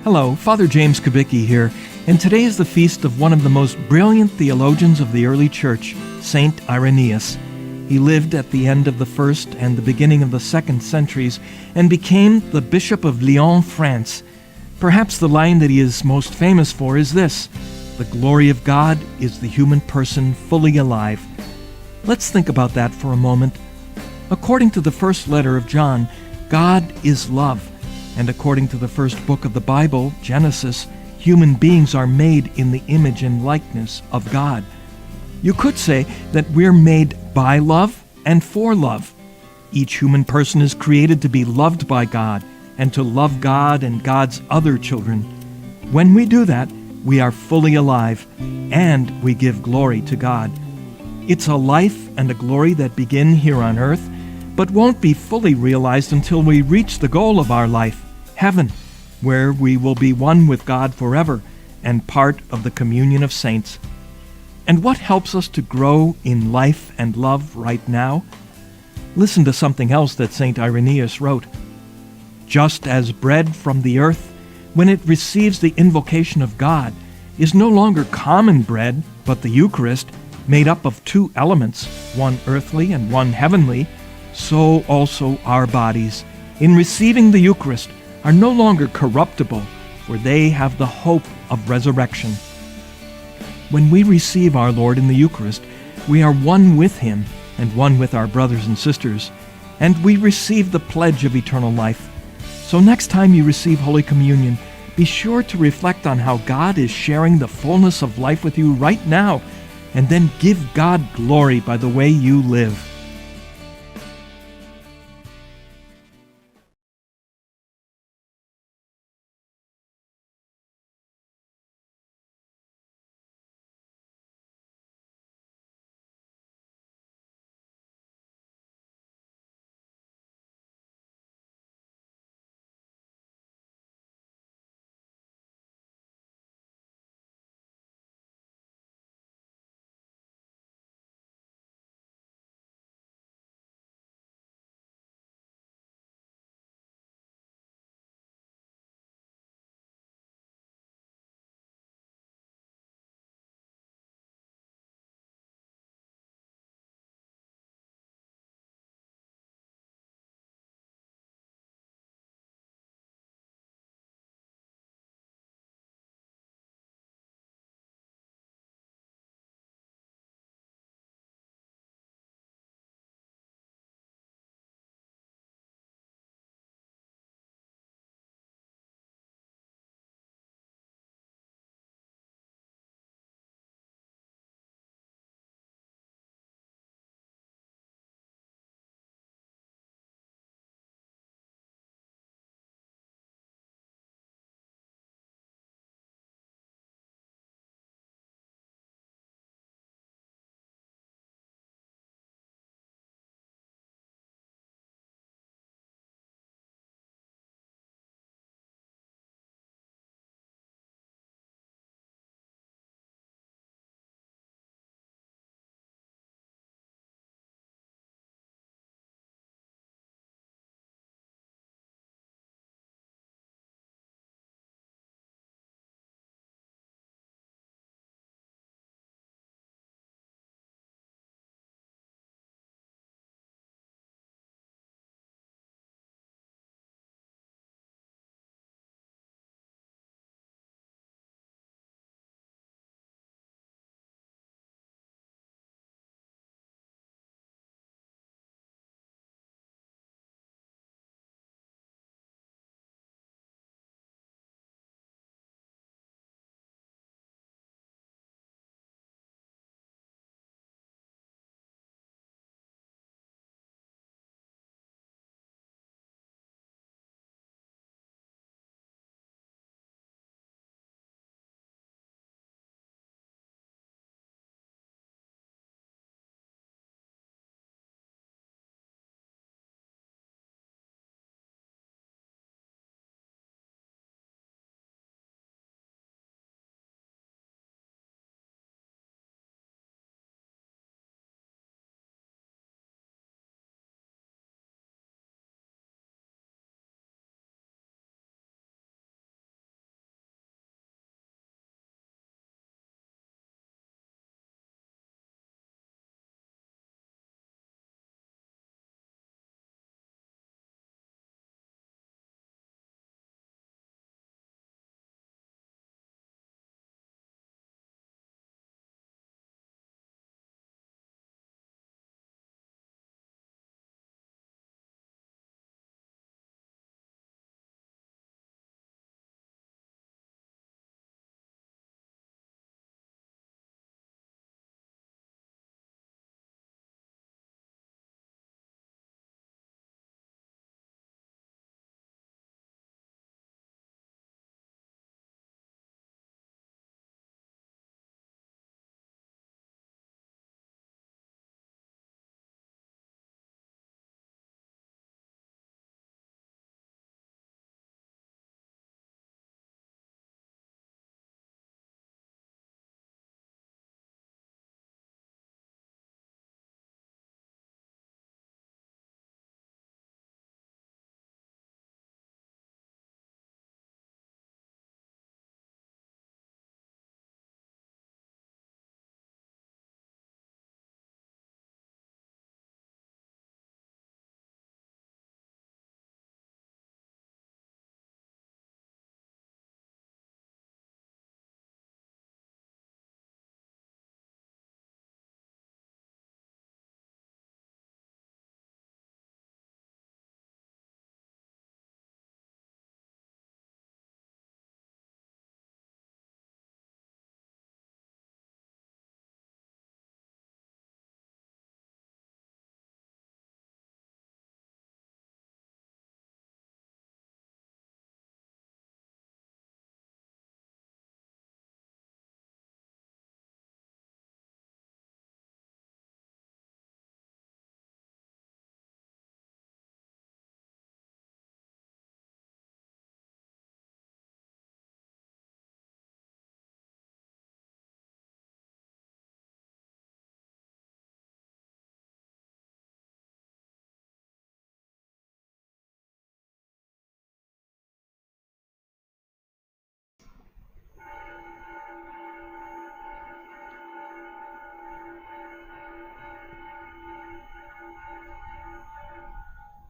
Hello, Father James Kubicki here, and today is the feast of one of the most brilliant theologians of the early church, Saint Ireneus. He lived at the end of the first and the beginning of the second centuries and became the Bishop of Lyon, France. Perhaps the line that he is most famous for is this: "The glory of God is the human person fully alive." Let's think about that for a moment. According to the first letter of John, God is love. And according to the first book of the Bible, Genesis, human beings are made in the image and likeness of God. You could say that we're made by love and for love. Each human person is created to be loved by God and to love God and God's other children. When we do that, we are fully alive and we give glory to God. It's a life and a glory that begin here on earth, but won't be fully realized until we reach the goal of our life, heaven, where we will be one with God forever and part of the communion of saints. And what helps us to grow in life and love right now? Listen to something else that St. Irenaeus wrote. Just as bread from the earth, when it receives the invocation of God, is no longer common bread, but the Eucharist, made up of two elements, one earthly and one heavenly, so also our bodies, in receiving the Eucharist, are no longer corruptible, for they have the hope of resurrection. When we receive our Lord in the Eucharist, we are one with Him and one with our brothers and sisters, and we receive the pledge of eternal life. So next time you receive Holy Communion, be sure to reflect on how God is sharing the fullness of life with you right now, and then give God glory by the way you live.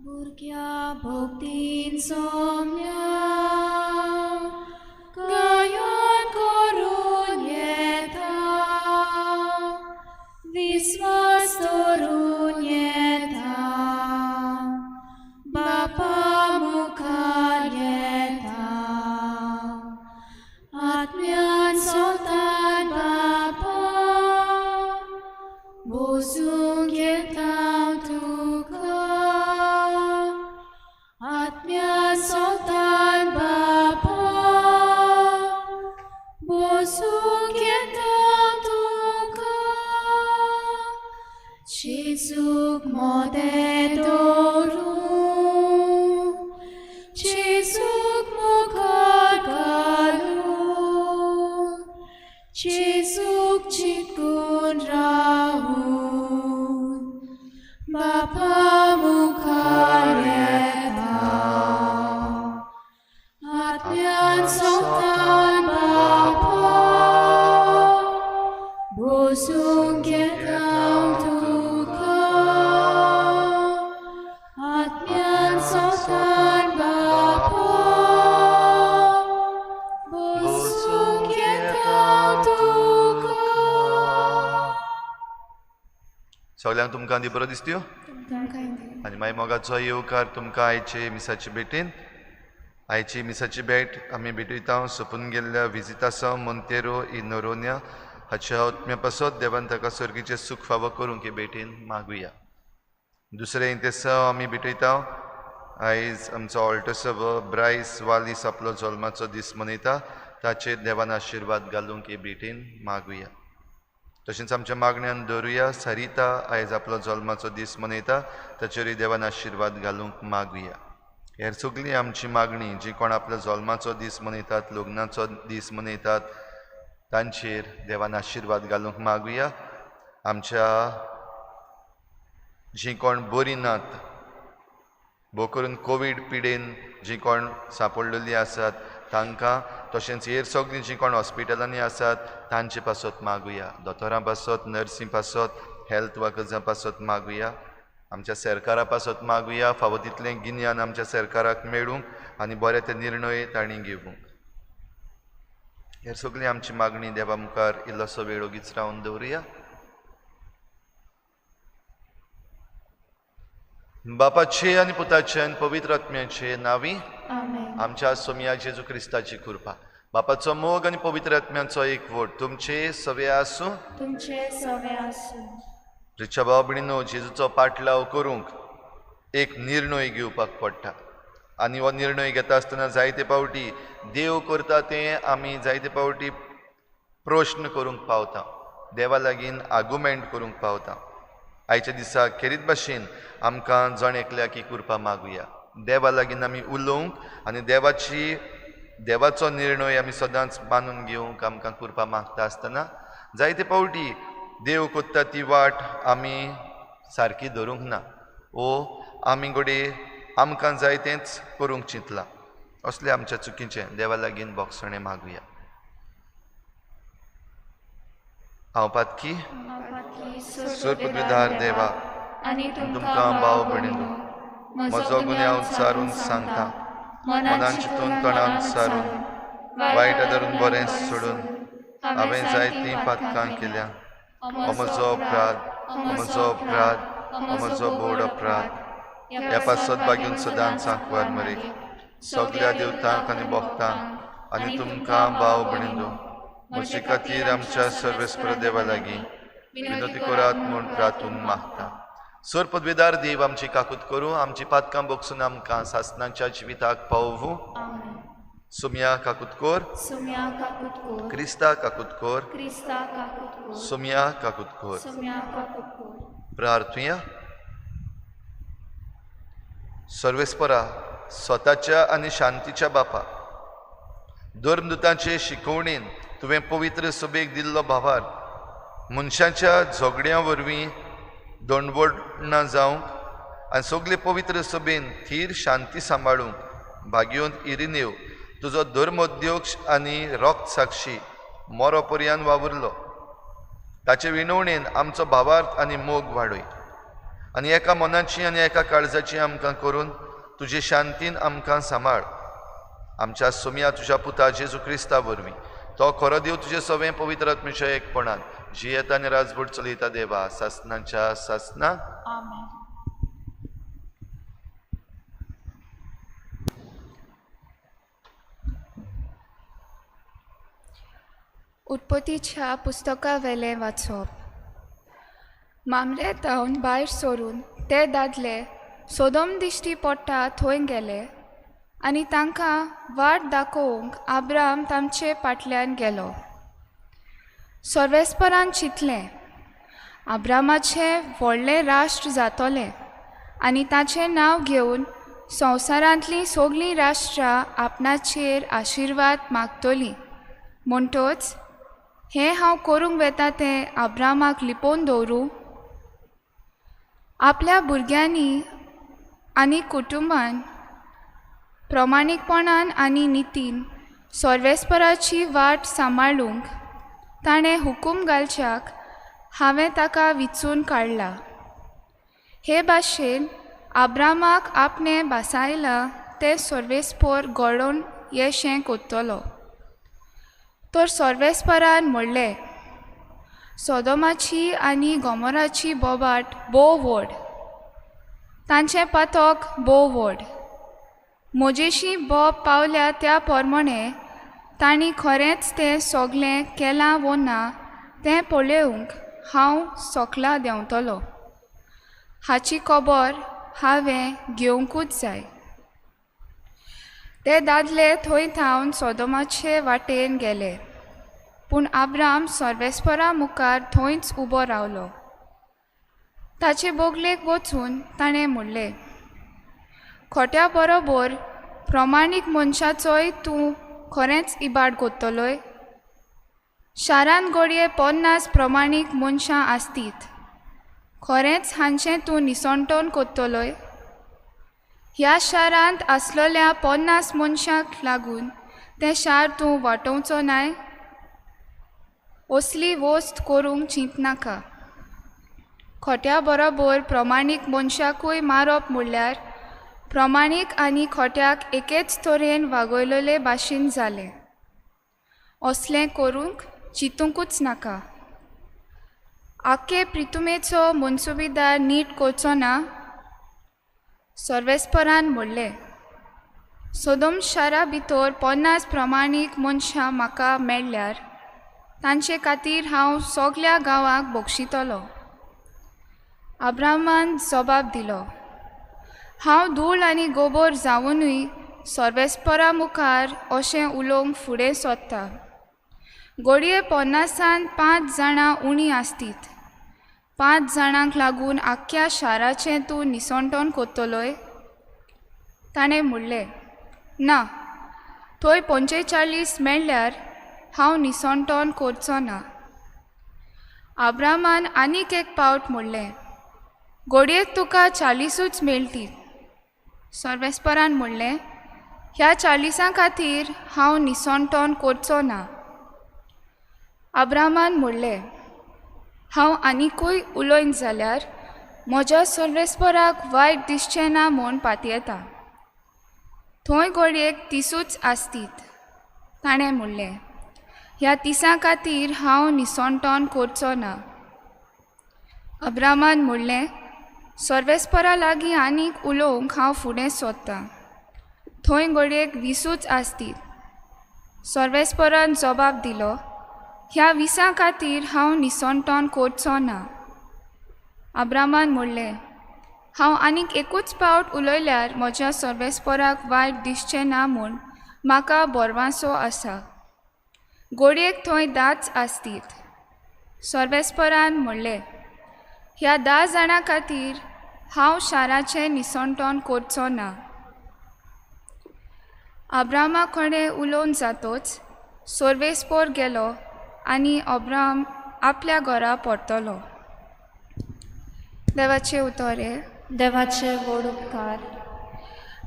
भुरग्या भोगतीन सोम्या गायन करून येता, विस्वास दवरून येता, बापा मुखार येता, आत्म्यान सोतान बापा बसूंक येता तुका, आत्म्यान सोतान बापा बसूंक येता तुका, जेजूक मोदें दवरून, जेजूक मुखार घालून, जेजूक चिकून रावून बापा मुखार येता, आत्म्यान सोतान बापा बसूंक येता तुका, आत्म्यान सोतान बापा बसूंक येता तुका. सगल्यांक तुमकां दी बरो दिसत्यो आनी मागीर मोगाचो येवकार तुमकां आयचे मिसाचे भेटीन. आयची मिसाची भेट आमी भेटयता सोंपून गेल्ल्या विजितासांव मोंतेरो इ नोरोन्या हाच्या आत्म्या पासत देवान ताका सर्गीचें सूख फावो करूंक हे भेटीन मागुया. दुसरें इंतेसांव आमी भेटयता आयज आमचो ऑल्टोसव ब्रायस वालीस आपलो जल्माचो दीस मनयता, ताचेर देवान आशिर्वाद घालूंक हे भेटीन मागुया. तशेंच आमच्या मागण्यान दवरुया सरिता आयज आपलो जल्माचो दीस मनयता, ताचेरूय देवान आशिर्वाद घालूंक मागुया. हेर सगळीं आमची मागणी जी कोण आपलो जल्माचो दीस मनयतात, लग्नाचो दीस मनयतात, तांचेर देवान आशिर्वाद घालूंक मागुया. आमच्या जीं कोण बरीं नात, भोव करून कोवीड पिडेन जीं कोण सांपडलेलीं आसात तांकां, तशेंच हेर सगळीं जीं कोण हॉस्पिटलांनी आसात तांचे पासत मागुया. दोतोरां पासत, नर्सी पासत, हेल्थ वर्कर्सां पासत मागुया. आमच्या सरकारा पासत मागुया, फावो तितलें गिन्यान आमच्या सरकाराक मेळूंक आनी बरे ते निर्णय तांणी घेवंक. हेर सगळीं आमची मागणी देवा मुखार इल्लोसो वेळ ओगीच रावन दवरुया. बापाचे आनी पुताचे आनी पवित्र आत्म्याचे नांवी आमच्या सोमया जेजू क्रिस्ताची कृपा, बापाचो मोग आनी पवित्र आत्म्याचो एकवट तुमचे सवे आसूं. तुमचे सवे आसूं. रिच्या भाव भयणीनो, जेजूचो पाटलाव करूंक एक निर्णय घेवपाक पडटा आनी हो निर्णय घेता आसतना जायते फावटी देव करता तें आमी जायते फावटी प्रश्न करूंक पावता, देवा लागीं आर्गुमेंट करूंक पावता. आयच्या दिसा खेरीत भाशेन आमकां जण एकल्याक ही कृपा मागुया. देवा लागीं आमी उलोवंक आनी देवाचो निर्णय आमी सदांच मानून घेवंक आमकां कृपा मागता आसतना जायते फावटी देव कोत्ता ती वाट आमी सारकी धरूंक ना, ओ आमी घडये आमकां जाय तेंच करूंक चिंतलां. असलें आमच्या चुकीचें देवा लागीं बोगसणें मागुया. हांव पातकी सुरपदवीधार देवा, तुमकां भाव भयणीनो म्हजो गुन्यांव सारून सांगता, मनान चिंतून तोंडान सारून वायट धरून बरें सोडून हांवें जायतीं पातकां केल्या. हो म्हजो अपराध, हो म्हजो अपराध, हो म्हजो बोड अपराध. ह्या पासत बागेवन सदांच आंकवार मरे सगल्या देवतांक आनी भक्तांक आनी तुमकां भाव भयणीनो म्हजे खातीर आमच्या सर्वेस्पर देवा लागीं विनोती करात म्हूण प्रार्थून मागता. सर पदवीदार देव आमची काकूत करूं, आमची पातकां बोगसून आमकां सासनाच्या जिविताक पावोवूं. सुम्या काकूत कोर, सुम्या काकूत कोर, क्रिस्ता काकूत कोर, क्रिस्ता काकूत कोर, सुम्या काकूत कोर. सुम्या काकूत कोर. प्रार्थुया. सर्वेस्परा स्वताच्या आनी शांतीच्या बापा, धर्मदूतांचे शिकवणेन तुवें पवित्र सभेक दिल्लो भावार मनशाच्या झगड्यां वरवीं दोंडवडना जावंक आनी सगळे पवित्र सभेन थीर शांती सांबाळूंक भाग्योंत इरिनेव तुजो धर्मोद्योक्ष आनी रोक्त साक्षी मोरो पर्यान वावुरलो. ताचे विनवणेन आमचो भावार्थ आनी मोग वाडय. आनी एका मनाची आनी एका काळजाची आमकां करून तुजे शांतीन आमकां सांबाळ. आमच्या सोम्या तुज्या पुता जेजू क्रिस्ता वरवीं तो खरो देव तुजे सवें पवित्र आत्म्याच्या एकपणान जियेता आनी राजवट चलयता देवा सासनाच्या सासना. आमेन. उत्पत्तीच्या पुस्तका वेलें वाचप. मामरे तावन भायर सरून ते दादले सोदोम दिश्टी पडटा थंय गेले आनी तांकां वाट दाखोवंक आब्राम तांचे फाटल्यान गेलो. सर्वेस्परान चिंतलें, आब्रामाचें व्हडलें राष्ट्र जातलें आनी ताचें नांव घेवन संवसारांतलीं सगळीं राष्ट्रां आपणाचेर आशिर्वाद मागतलीं. म्हणटच हें हांव करूंक वेता तें आब्रामाक लिपोवन दवरूं? आपल्या भुरग्यांनी आनी कुटुंबान प्रमाणीकपणान आनी नितीन सर्वेस्पराची वाट सांबाळूंक ताणें हुकूम घालच्याक हांवें ताका विचून काडला. हे भाशेन आब्रामाक आपणें भासायलां तें सर्वेस्पोर घडोवन येशें कोत्तलो. तर सर्वेस्परान म्हणलें, सोदोमाची आनी गोमोराची बोबाट भोव व्हड, तांचें पातक भोव व्हड. म्हजेशी बोब पावल्या त्या प्रमाणें तांणी खरेंच तें सगळें केलां वो ना तें पळोवंक हांव सोकला देंवतलो. हाची खबर हांवें घेवंकूच जाय. ते दादले थंय थावन सोदोमाचे वाटेन गेले, पूण आब्राम सर्वेस्परा मुखार थंयच उबो रावलो. ताचे बोगलेक वचून ताणें म्हणलें, खोट्या बरोबर प्रमाणीक मनशाचोय तूं खरेंच इबाड कोत्तलोय? शारांत घडये 50 प्रमाणीक मनशां आसतीत, खरेंच हांचें तूं निसणटोन कोत्तलोय? ह्या शारांत आसलेल्या 50 मनशांक लागून तें शार तूं वाटोवचो नाय? असली वस्त करूंक चिंतनाका. खोट्या बरोबर प्रमाणीक मनशाकूय मारप म्हणल्यार प्रमाणीक आनी खोट्याक एकेच तरेन वागयलेले भाशेन जालें. असलें करूंक चिंतुकूच नाका. आख्खे प्रितुमेचो मनसुबीदार नीट करचो ना? सर्वेस्परान म्हणलें, सोदोम शारा भितर 50 प्रमाणीक मनशां म्हाका मेळ्ळ्यार तांचे खातीर हांव सगल्या गांवाक बक्षितलो. आब्रामान जबाब दिलो, हांव धूळ आनी गोबोर जावनूय सर्वेस्परा मुखार अशें उलोवंक फुडें सोदता. घडये 50 5 जाणां उणी आसतीत. 5 जाणांक लागून आख्ख्या शाराचें तूं निसणटोन कोत्तलोय? ताणें म्हणलें, ना, थंय 45 मेळ्ळ्यार हांव निसणटोन करचो ना. आब्रामान आनीक एक पावट म्हणलें, घडये तुका 40ूच मेळटीत. सर्वेस्परान म्हणलें, ह्या 40 खातीर हांव निसणटोन करचो ना. आब्रामान म्हणलें, हांव आनिकूय उलयन जाल्यार म्हज्या सर्वेस्पराक वायट दिसचें ना म्हूण पातयेता. थंय घडयेक 30ूच आसतीत. ताणें म्हणलें, ह्या 30 खातीर हांव निसणटोन करचो ना. अब्रामान म्हणलें, सर्वेस्परा लागीं आनीक उलोवंक हांव फुडें सोदतां. थंय घडयेक 20ूच आसतीत. सर्वेस्परान जबाब दिलो, ह्या 20 खातीर हांव निसणटोन करचो ना. अब्रामान म्हणलें, हांव आनीक एकूच पावट उलयल्यार म्हज्या सर्वेस्पराक वायट दिसचें ना म्हूण म्हाका बोरवांसो आसा. घडयेक थंय 10 आसतीत. सर्वेस्परान म्हणलें, ह्या 10 जाणां खातीर हांव शाराचें निसणटोन करचो ना. अब्रामा कडेन उलोवन जातोच सर्वेस्पोर गेलो आनी अब्राम आपल्या घरा परतलो. देवाचें उतर हें. देवाचे व्हड उपकार.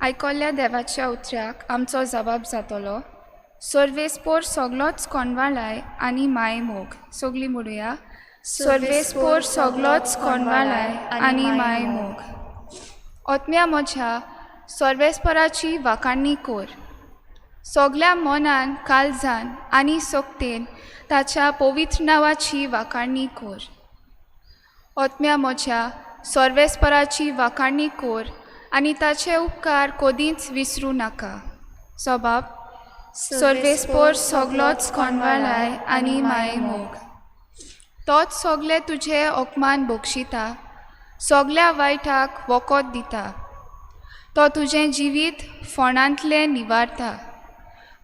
आयकल्ल्या देवाच्या उतराक आमचो जबाब जातलो. सर्वेस्पोर सगलोच कोणवाळाय आनी मायेमोग. सगलीं म्हणुया, सर्वेस्पोर सगलोच कोणवाळाय आनी माय मोग. ओतम्या म्हज्या सर्वेस्पराची वाखाणणी कोर. सगल्या मनान काळजान आनी सोकतेन ताच्या पवित्र नांवाची वाखाणणी कोर. ओतम्या म्हज्या सर्वेस्पराची वाखाणणी कोर आनी ताचे उपकार कदींच विसरूं नाका. सोबाब सर्वेस्पोर सगलोच कोणवाळाय आनी माये मोग. तोच सगले तुजे अपमान बक्षिता, सगल्या वायटाक वखद दिता. तो तुजें जिवीत फोंडांतलें निवारता,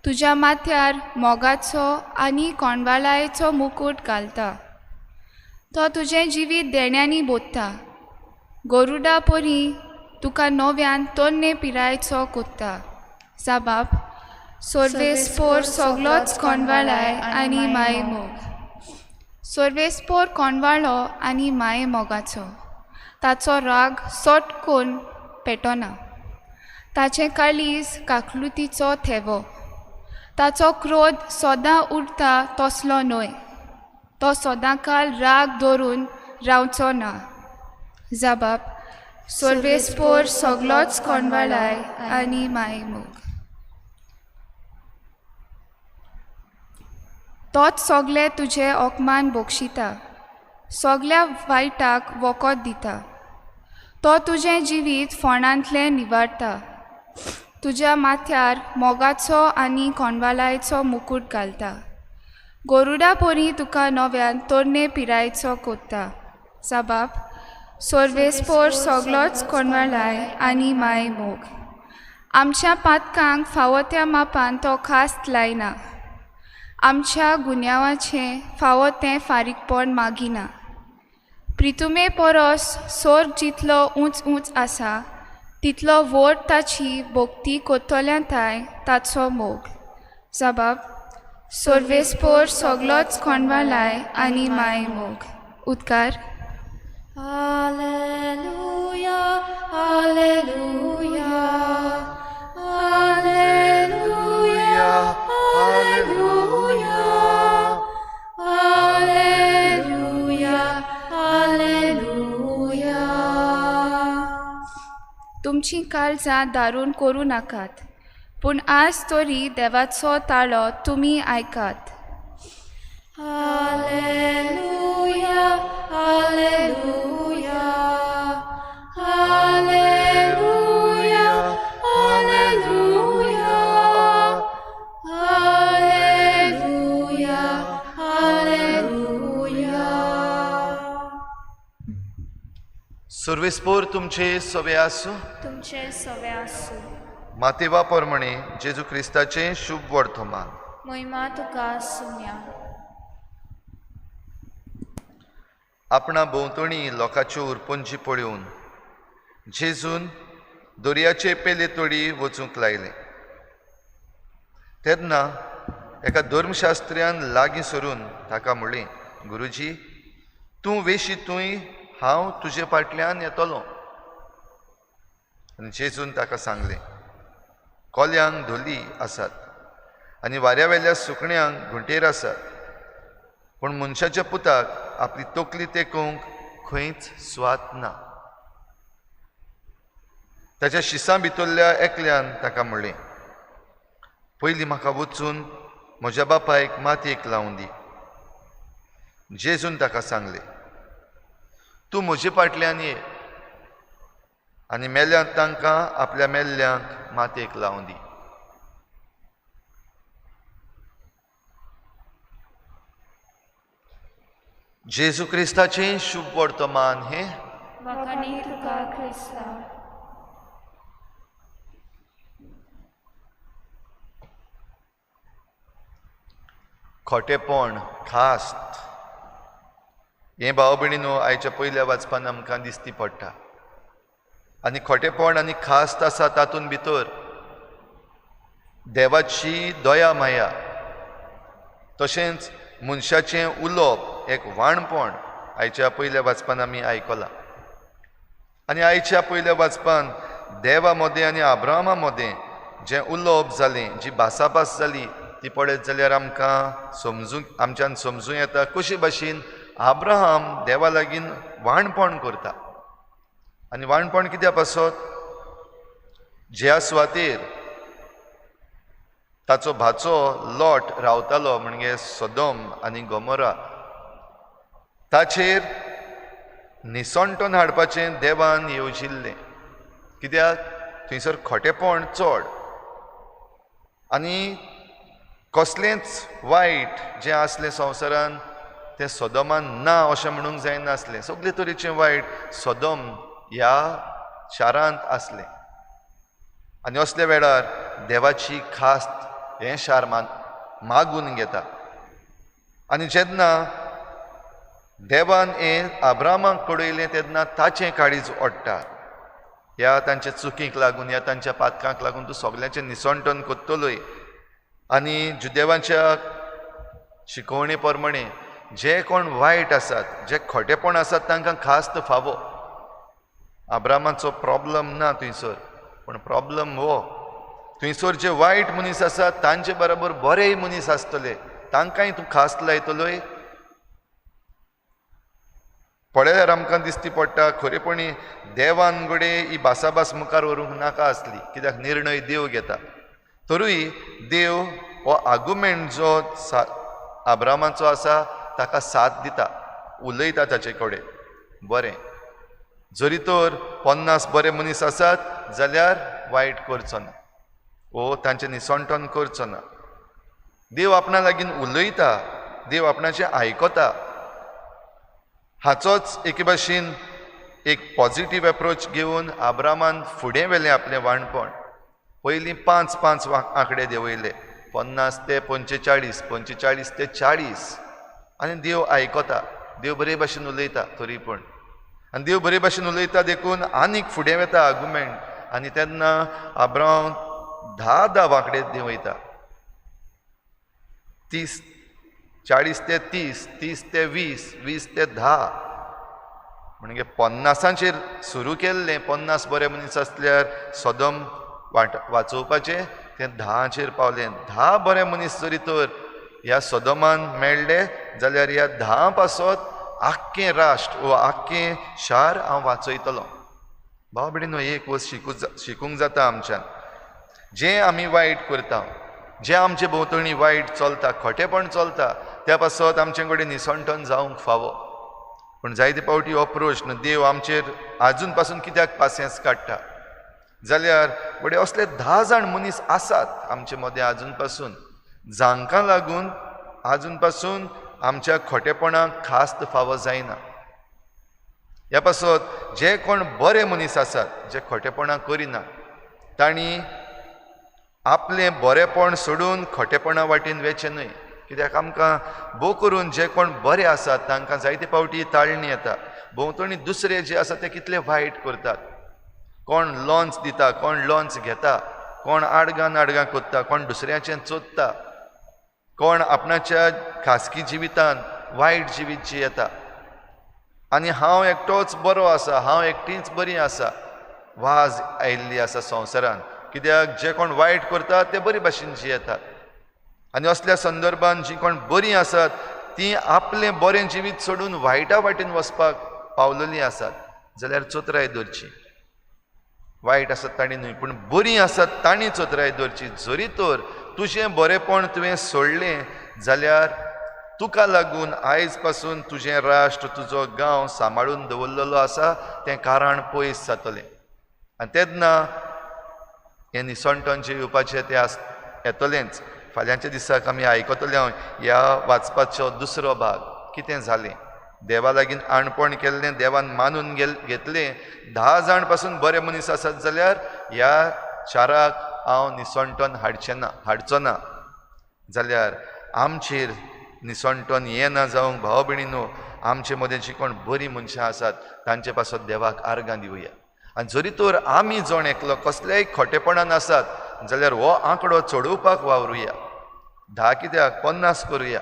तुज्या माथ्यार मोगाचो आनी कोणवाळायेचो मुकूट घालता. तो तुजें जिवीत देण्यांनी बोत्ता, गरुडा परी तुका नव्यान तन्ने पिरायेचो कोत्ता. साबाब सर्वेस्पोर सगलोच कोणवाळाय आनी माये मोग. सर्वेस्पोर कोणवाळो आनी माये मोगाचो. ताचो राग सोट कोन्न पेटना, ताचें काळीज काकलुतीचो थेवो. ताचो क्रोध सदां उरता तसलो न्हय, तो सदांकाल राग धरून रावचो ना. जाबाब सर्वेस्पोर सगलोच कोणवाळाय आनी माये मोग. तोच सगले तुजे अपमान बक्षिता, सगल्या वायटाक वखद दिता. तो तुजें जिवीत फोंडांतलें निवारता, तुज्या माथ्यार मोगाचो आनी कोणवाळायेचो मुकूट घालता. गरुडा परी तुका नव्यान तरणे पिरायेचो कोत्ता. साबाब सर्वेस्पोर सगलोच कोणवाळाय आनी माये मोग. आमच्या पातकांक फावो त्या मापान तो खास लायना, आमच्या गुन्यांवाचें फावो तें फारीकपण मागिना. प्रितुमे परस सोर्ग जितलो उंच उंच आसा तितलो व्हड ताची भक्ती कोत्तल्या थांय ताचो मोग. साबाब सर्वेस्पोर सगलोच कोणवाळाय आनी माये मोग. उदकार. Alleluia, Alleluia, Alleluia, Alleluia, Alleluia, Alleluia. तुमची काळजां दारून करूं नाकात, पूण आज तरी देवाचो ताळो तुमी आयकात. Alleluia, Alleluia, Alleluia, Alleluia, Alleluia, Alleluia. सर्वेस्पोर तुमचे सवे आसूं. तुमचे सवे आसूं. मातेवा प्रमाणे जेजू क्रिस्ताचें शुभ वर्तमान. महिमा तुका सुम्या. आपणा भोंवतणी लोकांच्यो उरपंजी पळोवन जेजून दर्याचे पेले तोडी वचूंक लायलें. तेन्ना एका धर्मशास्त्र्यान लागीं सरून ताका म्हणलें, गुरुजी, तूं वेशी तूंय हांव तुजे फाटल्यान येतलो. आनी जेजून ताका सांगलें, कोल्यांक धोली आसात आनी वाऱ्या वेल्या सुकण्यांक घुंटेर आसात, पूण मनशाच्या पुताक आपली तकली तेकोवंक खंयच स्वात ना. ताच्या शिसां भितरल्या एकल्यान ताका म्हणलें, पयलीं म्हाका वचून म्हज्या बापायक मातयेक लावन दी. जेजून ताका सांगलें, तूं म्हजे फाटल्यान ये आनी मेल्यांत तांकां आपल्या मेल्ल्यांक मातयेक लावन दी. जेजू क्रिस्ताचें शुभ वर्तमान हें. वाखाणी तुका क्रिस्ता. खोटेपण, खास्त हें भाव भयणीनो आयच्या पयल्या वाचपान आमकां दिसती पडटा. आनी खोटेपण आनी खास्त आसा तातूंत भितर देवाची दया माया तशेंच मनशाचें उलोवप एक वाणपण आयच्या पयल्या वाचपान आमी आयकलां. आनी आयच्या पयल्या वाचपान देवा मदें आनी आब्रामा मदें जें उलोवप जालें, जी भासाभास जाली ती पळयत जाल्यार आमकां समजूंक, आमच्यान समजूं येता कशे भाशेन आब्राहाम देवा लागीं वाणपण करता. आनी वाणपण कित्या पासत? ज्या सुवातेर ताचो भाचो लोट रावतालो म्हणजे सदोम आनी गोमोरा, ताचेर निसणटन हाडपाचें देवान येवजिल्लें. कित्याक थंयसर खोटेपण चड आनी कसलेंच वायट जें आसलें संवसारान तें सदोमान ना अशें म्हणूंक जायनासलें. सगळे तरेचें वायट सदोम ह्या शारांत आसलें. आनी असल्या वेळार देवाची खास्त हें शार मागून घेता. आनी जेन्ना देवान हें आब्रामाक कळयलें तेन्ना ताचें काळीज ओडटा. ह्या तांच्या चुकीक लागून, ह्या तांच्या पातकांक लागून तूं सगल्यांचें निसणटन करतलोय. आनी जुदेवांच्या शिकवणे प्रमाणे जे कोण वायट आसात, जे खोटेपण आसात तांकां खास्त फावो. आब्रामाचो प्रॉब्लम ना थंयसर, पूण प्रॉब्लम हो थंयसर जे वायट मनीस आसात तांचे बरोबर बरेय मनीस आसतले, तांकांय तूं खास्त लायतलोय. पळयल्यार आमकां दिसती पडटा खरेपणी देवान घडये ही भासाभास मुखार व्हरूंक नाका आसली, कित्याक निर्णय देव घेता. तरूय देव हो आर्गुमेंट जो आब्रामाचो आसा ताका साथ दिता, उलयता ताचे कडेन. बरें, जरी तर 50 बरे मनीस आसात जाल्यार वायट करचो ना ओ तांचें निसणटन करचो ना. देव आपणा लागीं उलयता, देव आपणाचें आयकता. हाचोच एके भाशेन एक पॉजिटीव एप्रोच घेवन आब्रामान फुडें व्हेलें आपलें वाणपण. पयलीं 5 5 आंकडे देंवयले, 50 ते 45, 45 ते 40. आनी देव आयकता, देव बरे भाशेन उलयता तरी पूण. आनी देव बरे भाशेन उलयता देखून आनीक फुडें वता आर्गुमेंट. आनी तेन्ना आब्राम 10 10 आंकडे देंवयता, 30, 40 ते 30, 30 ते 20, 20 ते 10. म्हणजे 50 सुरू केल्लें, 50 बरे मनीस आसल्यार सदोम वाचोवपाचें तें 10 पावलें. 10 बरे मनीस जरी तर ह्या सदोमान मेळ्ळे जाल्यार ह्या 10 पासत आख्खें राष्ट्र वा आख्खें शार हांव वाचयतलो. भाव भयणीनो, एक वस्त शिकूंक जाता आमच्यान. जें आमी वायट करता, जें आमचे भोंवतणी वायट चलता, खोटेपण चलता, त्या पासत आमचे कडेन निसणटन जावंक फावो. पूण जायते फावटी हो प्रश्न देव आमचेर आजून पासून कित्याक पासियेंस काडटा जाल्यार घडये असले 10 जाण मनीस आसात आमचे मदें आजून पासून, जांकां लागून आजून पासून आमच्या खोटेपणाक खास्त फावो जायना. ह्या पासत जे कोण बरे मनीस आसात, जे खोटेपणां करिना, तांणी आपलें बरेपण सोडून खोटेपणा वाटेन वेचें न्हय. कित्याक आमकां भोव करून जे कोण बरे आसात तांकां जायते फावटी ताळणी येता. भोंवतणी दुसरे जे आसात ते कितले वायट करतात, कोण लॉन्च दिता, कोण लॉन्च घेता, कोण आडगां आडगां करता, कोण दुसऱ्याचें चोदता, कोण आपणाच्या खासगी जिवितान वायट जिवीत जियेता. आनी हांव एकटोच बरो आसा, हांव एकटीच बरी आसा, वाज आयिल्ली आसा संवसारान. कित्याक जे कोण वायट करतात ते बरे भाशेन जियेतात. आनी असल्या संदर्भान जीं कोण बरीं आसात तीं आपलें बरें जिवीत सोडून वायटा वाटेन वचपाक पावलेलीं आसात जाल्यार चतुराय दवरची. वायट आसात तांणी न्हय, पूण बरीं आसात तांणी चतुराय दवरची. जरी तर तुजें बरेंपण तुवें सोडलें जाल्यार तुका लागून आयज पासून तुजें राष्ट्र, तुजो गांव सांबाळून दवरलेलो आसा तें कारण पयस जातलें. आनी तेन्ना हें निसणटन जें येवपाचें तें येतलेंच. फाल्यांच्या दिसाक आमी आयकतले हांव ह्या वाचपाचो दुसरो भाग. कितें जालें, देवा लागीं आणपण केल्लें देवान मानून घेतलें. 10 जाण पासून बरे मनीस आसात जाल्यार ह्या शाराक हांव निसणटन हाडचो ना. जाल्यार आमचेर निसणटन येना जावंक भाव भयणीनो, आमचे मदें जी कोण बरीं मनशां आसात तांचे पासत देवाक आर्गां दिवया. आनी जरी तर आमी जण एकलो कसल्याय खोटेपणान आसात जाल्यार हो आंकडो चडोवपाक वावरुया. 10 कित्याक 50 करुया.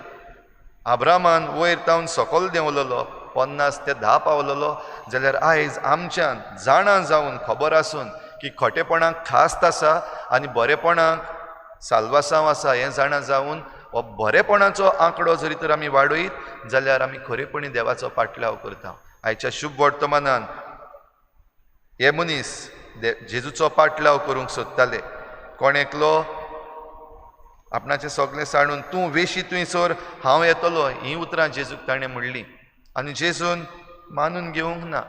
आब्रामान वयर तावन सकयल देंवलेलो, 50 ते 10 पावलेलो जाल्यार आयज आमच्यान जाणा जावन खबर आसून की खोटेपणाक खास्त आसा आनी बरेपणाक साल्वासांव आसा हें जाणा जावन हो बरेपणाचो आंकडो जरी तर आमी वाडयत जाल्यार आमी खरेपणी देवाचो पाटलाव करता. आयच्या शुभ वर्तमानान हे मनीस जेजूचो पाटलाव करूंक सोदताले. कोण एकलो आपणाचें सगळें सांडून तूं वेशी थंयसर हांव येतलो हीं उतरां जेजूक ताणें म्हणलीं आनी जेजून मानून घेवंक ना.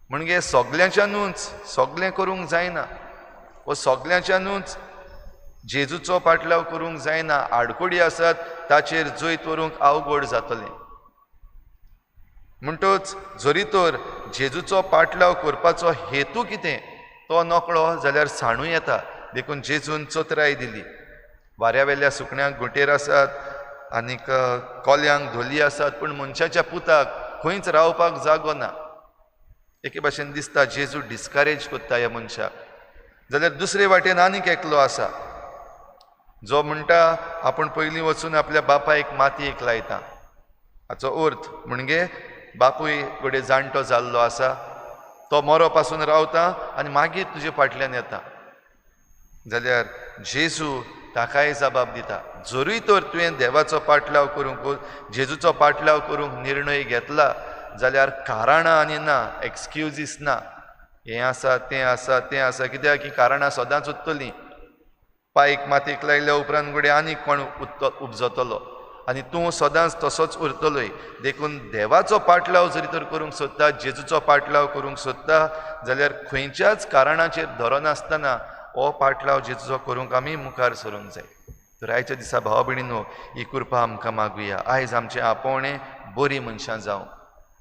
म्हणजे सगल्यांच्यानूच सगळें करूंक जायना वो सगल्यांच्यानूच जेजूचो पाटलाव करूंक जायना. आडकोडी आसात ताचेर जैत व्हरूंक अवघड जातलें. म्हणटच जरी तर जेजूचो पाटलाव करपाचो हेतू कितें तो नकळो जाल्यार सांडू येता. देखून जेजून चतराय दिली. वाऱ्या वेल्या सुकण्यांक घोंटेर आसात आनीक कोल्यांक धोली आसात, पूण मनशाच्या पुताक खंयच रावपाक जागो ना. एके भाशेन दिसता जेजू डिस्करेज करता ह्या मनशाक. जाल्यार दुसरे वाटेन आनीक एकलो आसा जो म्हणटा आपूण पयलीं वचून आपल्या बापायक मातयेक लायता. हाचो अर्थ म्हणजे बापूय घडये जाणटो जाल्लो आसा, तो मरो पासून रावता आनी मागीर तुजे फाटल्यान येता. जाल्यार जेजू ताकाय जबाब दिता, जरूय तर तुवें देवाचो पाटलाव करूंक जेजूचो पाटलाव करूंक निर्णय घेतला जाल्यार कारणां आनी ना, एक्सक्युजीस ना, हें आसा तें आसा तें आसा, कित्याक की कारणां सदांच उरतलीं. पायक मातयेक लायल्या उपरांत घडये आनीक कोण उपजतलो आनी तूं सदांच तसोच उरतलोय. देखून देवाचो पाटलाव जरी तर करूंक सोदता, जेजूचो पाटलाव करूंक सोदता जाल्यार खंयच्याच कारणाचेर धरनासतना हो पाटलाव जेजूचो करूंक आमी मुखार सरूंक जाय. तर आयच्या दिसा भाव भयणीनो ही कृपा आमकां मागुया. आयज आमचें आपोवणें बरीं मनशां जावं,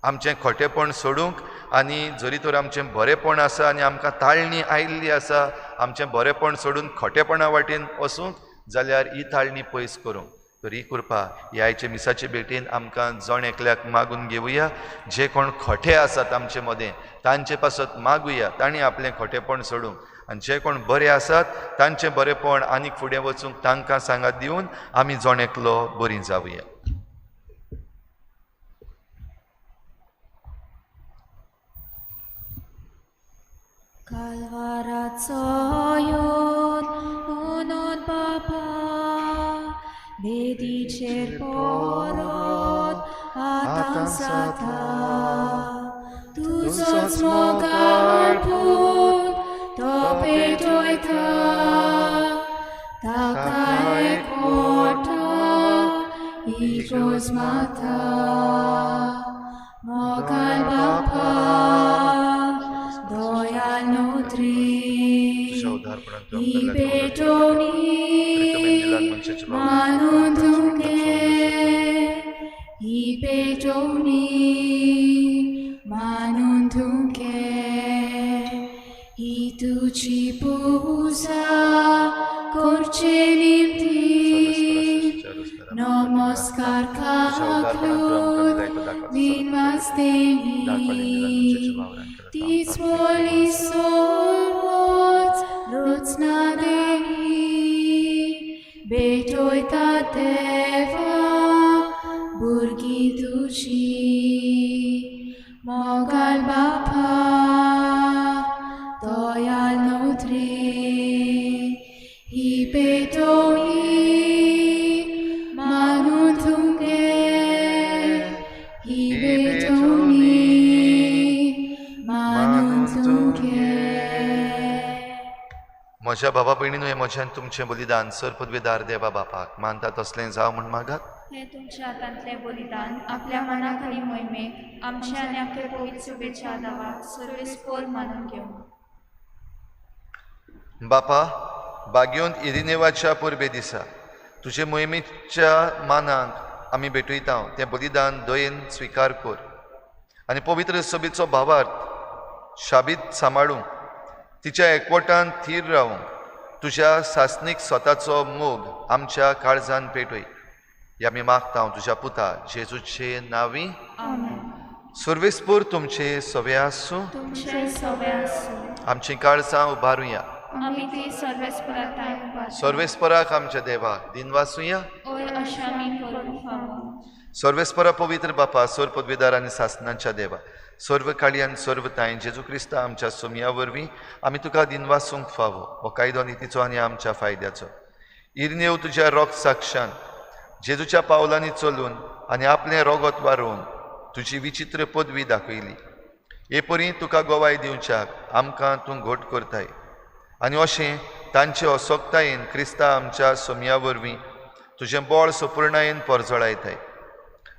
आमचें खोटेपण सोडूंक आनी जरी तर आमचें बरेंपण आसा आनी आमकां ताळणी आयिल्ली आसा, आमचें बरेंपण सोडून खोटेपणा वाटेन वचूंक जाल्यार ही ताळणी पयस करूंक. तर ही कृपा ह्या आयचे मिसाचे भेटेन आमकां जण एकल्याक मागून घेवया. जे कोण खोटे आसात आमचे मदें तांचे पासत मागुया, तांणी आपलें खोटेपण सोडूंक, आनी जे कोण बरे आसात तांचें बरेंपण आनीक फुडें वचूंक तांकां सांगात दिवन आमी जण एकलो बरीं जावया. कालवाराचो योन उनोन बाबा वेदीचेर पोरोत आतां जाता, तुजोच मोगाळ पूत तो पेटयता, ताका एकवटा इगोज माता. मोगाळ बापा दयाळ नोत्री ही पेटोवणी मानून तुमगे, ही पेटोवणी मानून तुमगे, ही तुजी पुजा करचे निमती नमस्कार काकूत विनवासदेवी, तीच मोली सोलवोच रचना देवी, भेटयता देवा भुरगीं तुजी. मोगाळ बापा दयाळ नोत्री ही पेटोवणी मानून तुमगे, ही पेटोवणी मानून तुमगे. म्हज्या बाबा भयणीनो हें म्हज्यान तुमचें बलिदान सर पदवेदार देवा बापाक मानता तसलें जावं म्हूण मागात. हें तुमच्या हातांतलें बलिदान आपल्या मनाक आनी मोहिमेक आमच्या आनी आपल्या पवित्र शुभेच्छा दावाक सर्वेस्पोर मानून घेवं. बापा बागयोन इरिनेवाच्या परबे दिसा तुजे मोहिमेच्या मानाक आमी भेटयता तें बलिदान दयेन स्विकार कर आनी पवित्र सभेचो भावार्थ शाबीत सांबाळूंक तिच्या एकवटान थीर रावूंक तुज्या सासणीक स्वताचो मोग आमच्या काळजान पेटय. ह्या आमी मागता तुज्या पुता जेजूचे नांवी. सर्वेस्पोर तुमचे सवे आसूं, आमचीं काळजां उबारुया, सर्वेस्पराक आमच्या देवाक दिनवासुया. सर्वेस्परा पवित्र बापा सर्व पदवीदार आनी सासनांच्या देवा सर्व काळी आनी सर्व तांय जेजू क्रिस्ता आमच्या सोमया वरवीं आमी तुका दिनवासूंक फावो हो कायदो नितीचो आनी आमच्या फायद्याचो. इरनेव तुज्या रोग साक्षान जेजूच्या पावलांनी चलून आनी आपलें रोगत वारोवन तुजी विचित्र पदवी दाखयली. हे परी तुका गोवाय दिवच्याक आमकां तूं घट करताय आनी अशें तांचे असक्तायेन क्रिस्ता आमच्या सोमया वरवीं तुजें बळ सपूर्णायेन परजळायताय.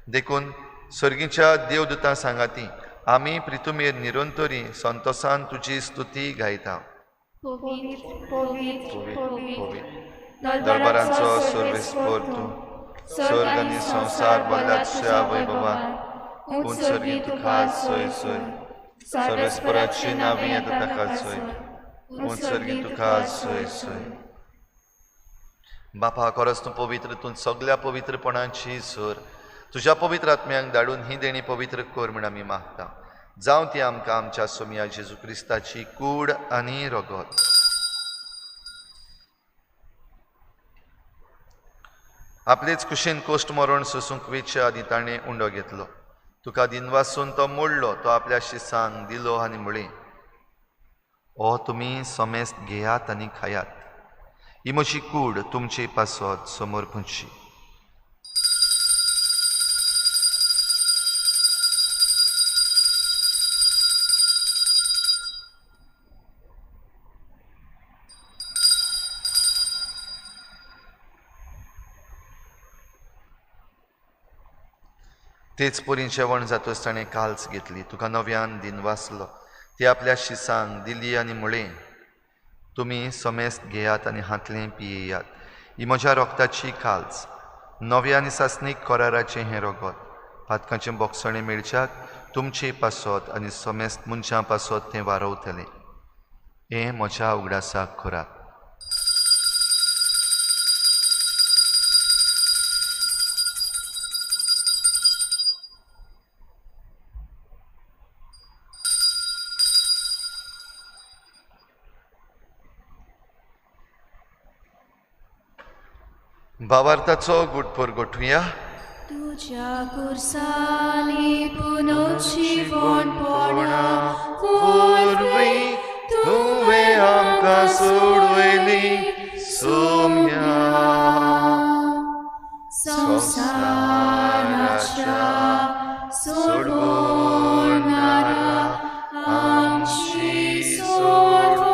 देखून सर्गीच्या देवदूतां सांगाती आमी प्रितुमेर निरंतरी संतोसान तुजी स्तुती गायता. दरबारांचो सर्वेस्पर तूं, स्वर्ग आनी संवसार भरला तुज्या वैभवान. उंच सर्गी तुका सोय सोय, सर्वेस्पराची नांवी येता ताका सोय, उंच सर्गी तुका सोय सोय. बापा, खरोच तूं पवित्र, तूं सगल्या पवित्रपणाची सर. तुज्या पवित्र आत्म्यांक धाडून ही देणी पवित्र कर म्हूण आमी मागता. जावं ती आमकां आमच्या सोमया जेजू क्रिस्ताची कूड आनी रगत. आपलेच कुशीन कोश्ट मरण सोसूंक वेचे आदी ताणें उंडो घेतलो. तुका दिनवासून तो मोडलो, तो आपल्या शिसांक दिलो आनी म्हळें, ओ तुमी समेस्त घेयात आनी खायात, ही म्हजी कूड तुमचे पासत समोर पुंची. तेच परी जेवण जातच ताणें काल्स घेतली, तुका नव्यान दिनवासलो, ती आपल्या शिसांक दिली आनी म्हळें, तुमी समेस्त घेयात आनी हांतलें पियेयात, ही म्हज्या रोगताची काल्स, नव्या आनी सासणीक कराराचें हें रोगत, पातकांचें बोगसणें मेळच्याक तुमचे पासत आनी समेस्त मनशां पासत तें वारवतलें. हें म्हज्या उगडासाक करात. भावार्थाचो गुटपोर गोठुया. तुझ्या कुर्सानी पुनर्जीवनपणा वरवीं तुवें आमकां सोडयली सोम्या संवसाराच्या सोडवणारा आमची सोडवण.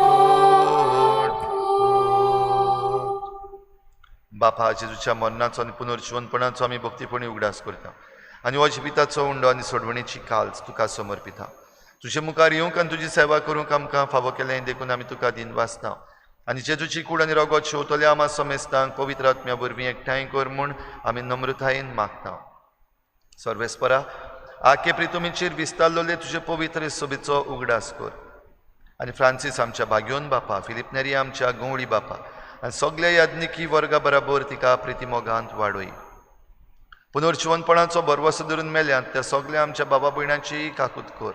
बापा, जेजूच्या मरणाचो आनी पुनर्जीवनपणाचो आमी भक्तीपणी उगडास करता आनी हो जिविताचो उंडो आनी सोडवणेची काल्स तुका समर्पिता. तुजे मुखार येवंक आनी तुजी सेवा करूंक आमकां फावो केलें देखून आमी तुका दिनवासता. आनी जेजूची कूड आनी रगत शेवतल्या आमा समेस्तांक पवित्र आत्म्या वरवीं एकठांय कर म्हूण आमी नम्रतायेन मागता. सर्वेस्परा, आखे प्रितुमीचेर विस्तारलेले तुजे पवित्र सोबीचो उगडास कर आनी फ्रांसीस आमच्या भाग्योन बापा, फिलीप नेरी आमच्या गंवळी बापा आनी सगल्या याज्ञिकी वर्गा बराबर तिका प्रितीमोगांत वाडय. पुनर्जीवनपणाचो भरवसो धरून मेल्यात त्या सगल्या आमच्या बाबा भयणांची काकूत कर.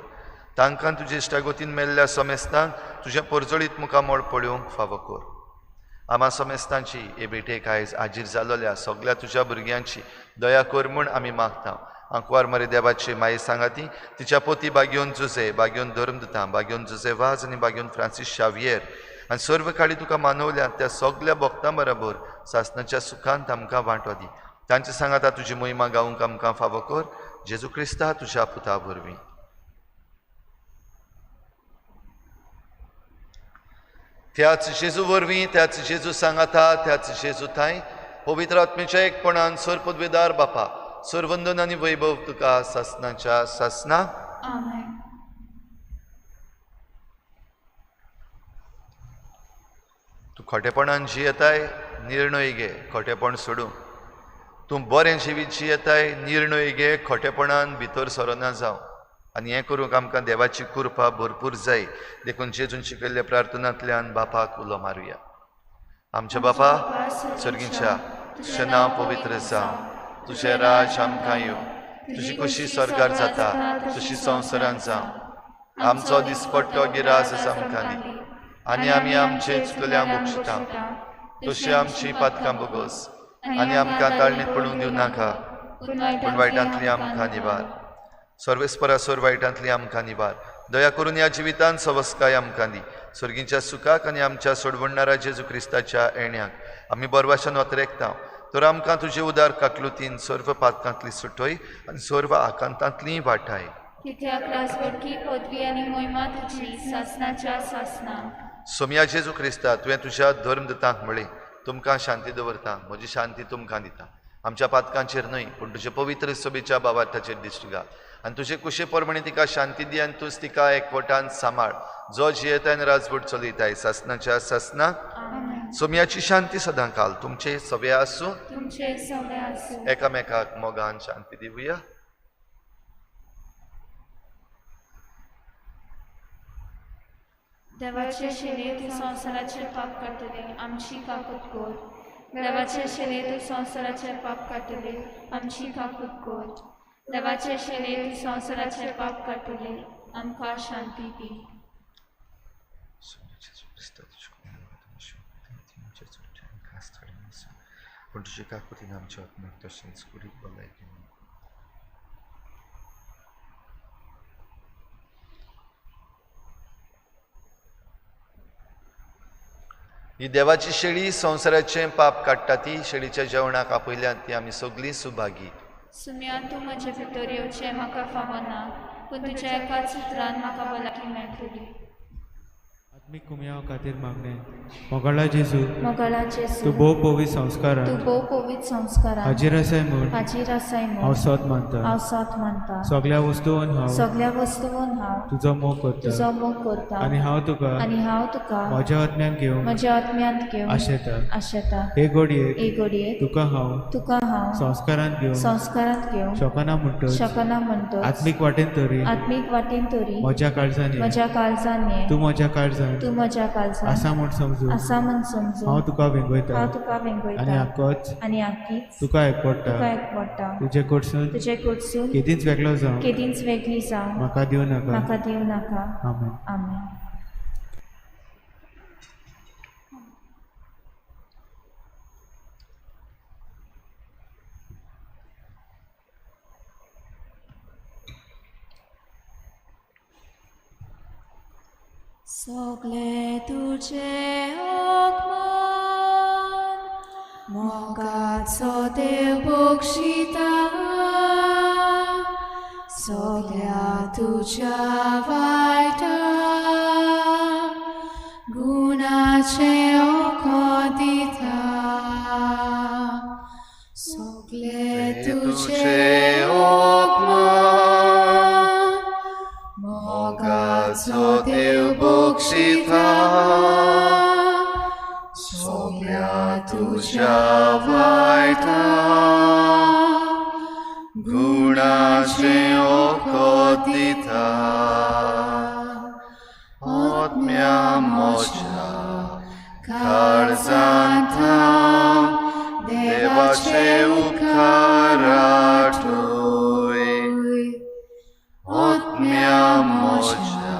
तांकां तुजे इश्टागतीन मेल्ल्या समेस्तांक तुजें परजळीत मुखामळ पळोवंक फावो कर. आमा समेस्तांची हे भेटेक आयज हाजीर जालोल्या सगल्या तुज्या भुरग्यांची दया कर म्हूण आमी मागता. आंकवार मरे देवाची माई सांगाती तिच्या पोती बागेवन जुजे, बागेवन धर्मदूतां, बागेवन जुजे वाज आनी बागेवन फ्रांसीस शावियर आनी सर्व काळी तुका मानवल्या त्या सगल्या भक्तां बराबर सासणाच्या सुखांत आमकां वांटो दी. तांचे सांगाता तुजी मोहिमा गावंक आमकां फावो कर. जेजू क्रिस्ता तुज्या पुता वरवीं. त्याच जेजू वरवीं, त्याच जेजू सांगाता, त्याच जेजू थांय पवित्र आत्म्याच्या एकपणान सर पदवेदार बापा, सरवंदन आनी वैभव तुका सासणाच्या सासना. आमेन. तूं खोटेपणान जियेताय, निर्णय घे खोटेपण सोडून. तूं बरें जिवीत जियेताय, निर्णय घे खोटेपणान भितर सरना जावं. आनी हें करूंक आमकां देवाची कृपा भरपूर जाय. देखून जेजून शिकयल्ल्या प्रार्थनांतल्यान बापाक उलो मारुया. आमच्या बापा सर्गीच्या, तुजें नांव पवित्र जावं, तुजें राज आमकां येवं, तुजी खुशी स्वर्गार जाता तशी संवसारांत जावं. आमचो दिसपट्टो गिरास आमकां दी आनी आमी आमचे चुकल्यांक बक्षिता तशी आमची पातकां बोगस आनी आमकां ताळणीत पडूंक दिवं नाका, पूण वायटांतली आमकां निवार. सर्वेस्परा सोर वायटांतली आमकां निवार. दया करून ह्या जिवितांत सवस्काय आमकां दी. सर्गीच्या सुखाक आनी आमच्या सोडवणणारा जेजू क्रिस्ताच्या येण्याक आमी बरवाशान वतरेकता. तर आमकां तुजे उदार काकलुतीन सर्व पातकांतली सुटय आनी सर्व आकांतांतली वाटाय. कित्याक राजवटकी पदवी आनी मोहिमा तुजी सासनाच्या सासना. सोमया जेजू क्रिस्ता, तुवें तुज्या धर्मदूतांक म्हळें, तुमकां शांती दवरता, म्हजी शांती तुमकां दिता. आमच्या पातकांचेर न्हय पूण तुजे पवित्र सभेच्या बाबार्थाचेर दिश्ट घाल आनी तुजे कुशे प्रमाणे तिका शांती दी आनी तूंच तिका एकवटान सांबाळ, जो जियेता आनी राजवट चलयताय सासनाच्या सासना. सोमयाची शांती सदां काल तुमचे सगळे आसूं. तुमचे सगळे आसूं. एकामेकाक मोगान शांती दिवया. देवाचे शेले तूं संवसाराचेर पाप काडटले, आमची काकूत कर. देवाचे शेले तूं संवसाराचेर पाप काडटले, आमची काकूत कर. देवाचे शेले तूं संवसाराचेर पाप काडटले, आमकां शांती दी. पूण तुजे काकुतीन आमच्या आत्म्याक तशेंच कुडीक भलायकी. ही देवाची शेळी संवसाराचें पाप काडटा, ती शेळीच्या जेवणाक आपयल्यान ती आमी सगळीं सुभागी. सुम्या, तूं म्हजे भितर येवचें म्हाका फावना, पूण तुज्या एकाच उतरान म्हाका भलायकी मेळटली. आत्मीक कुमयाव खातीर मागणें. मोगाळा जेजू, मोगाळा जेजू, तूं भोव पवित्र संस्कारान, तूं भोव पवित्र संस्कारान हाजीर आसाय म्हूण, हाजीर आसाय म्हूण हांव सत मानता, हांव सत मानता. सगळ्या वस्तून हांव, सगळ्या वस्तून हांव तुजो मोग करता, तुजो मोग करता. आनी हांव तुका, आनी हांव तुका म्हज्या आत्म्यान घेवन, म्हज्या आत्म्यांत घेवन आशेता, आशेता. हे घडयेक, हे घडयेक तुका हांव, तुका हांव संस्कारांत घेवन, संस्कारांत घेवन शकना म्हणटच, शकना म्हणटच, आत्मीक वाटेन तरी, आत्मीक वाटेन तरी म्हज्या काळजान, म्हज्या काळजान ये, तूं म्हज्या काळजान, तूं म्हज्या काळजान आसा म्हूण समजून, आसा म्हूण समजून हांव तुका वेंगयता, हांव तुका वेंगयता. आनी आकोच, आनी आकीच तुका एकवडटा, तुका एकवडटा. तुजे कडसून, तुजे कडसून केदींच वेगळो जावं, केदींच वेगळी जावं म्हाका दिवं नाका, म्हाका दिवं नाका. आमेन. आमेन. सगळे तुझे आगमन मोगाचो देव बक्षिता, सगळ्या तुझ्या वायटा गुणाचे ओखो दिता. सगळे तुझे आगमन मोगाचो देव बक्षिता, सगळ्या तुझ्या वायटा गुणाचें ओखो दिता. आत्म्या म्हज्या काळजांत देवाचे उपकार आठय. आत्म्या म्हज्या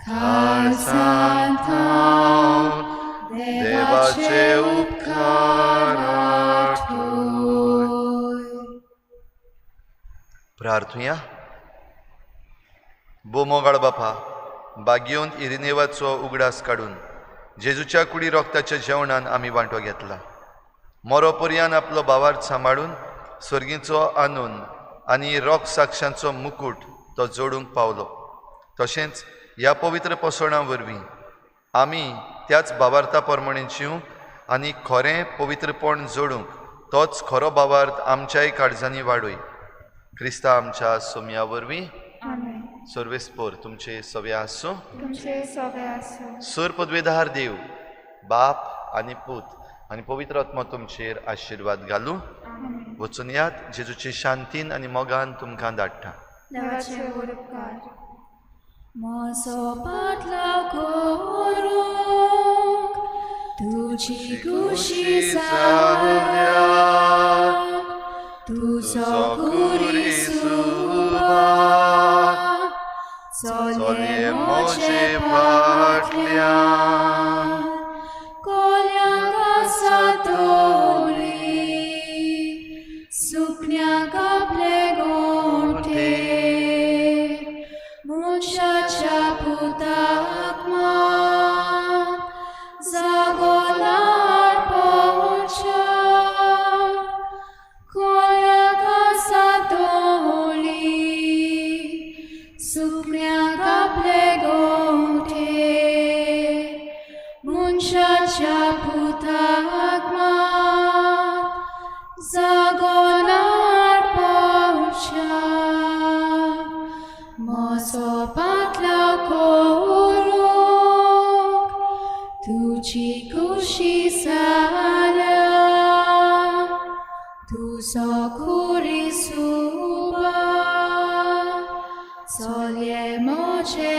काळजांत देवाचे उपकार आठय. प्रार्थुया. भोव मोगाळ बापा, बागयोन इरिनेवाचो उगडास काडून जेजूच्या कुडी रोगताच्या जेवणान आमी वांटो घेतला. मोरो पर्यान आपलो भावार्थ सांबाळून सर्गीचो आनंद आनी रोग साक्षांचो मुकूट तो जोडूंक पावलो. तशेंच ह्या पवित्र पोसवणा वरवीं आमी त्याच भावार्था प्रमाणे जिवंक आनी खरें पवित्रपण जोडूंक तोच खरो भावार्थ आमच्याय काळजांनी वाडय. क्रिस्ता आमच्या सोमया वरवीं. सर्वेस्पोर तुमचे सगळे आसूं. तुमचे सगळे आसूं. सर पदवेदार देव बाप आनी पूत आनी पवित्र आत्मा तुमचेर आशिर्वाद घालूं. वचून यात, जेजूचे शांतीन आनी मोगान तुमकां धाडटा. देवाचे उपकार. म्हजो पाटलाव करूंक तुजी खुशी जाल्या, तुजो कुरिसुबा चले म्हजे फाटल्यान. कोल्यांक आसा तोरी, सुकण्यांक आपले गोंठे, मनशाच्या पुताक मात जागो लाड पोवच्या. मनशाच्या पुताक मात जागोनार पावच्या म्हजो पातलाव करूंक तुजी खुशी जाल्या तुजो खुरीस उबा चलये म्हजे.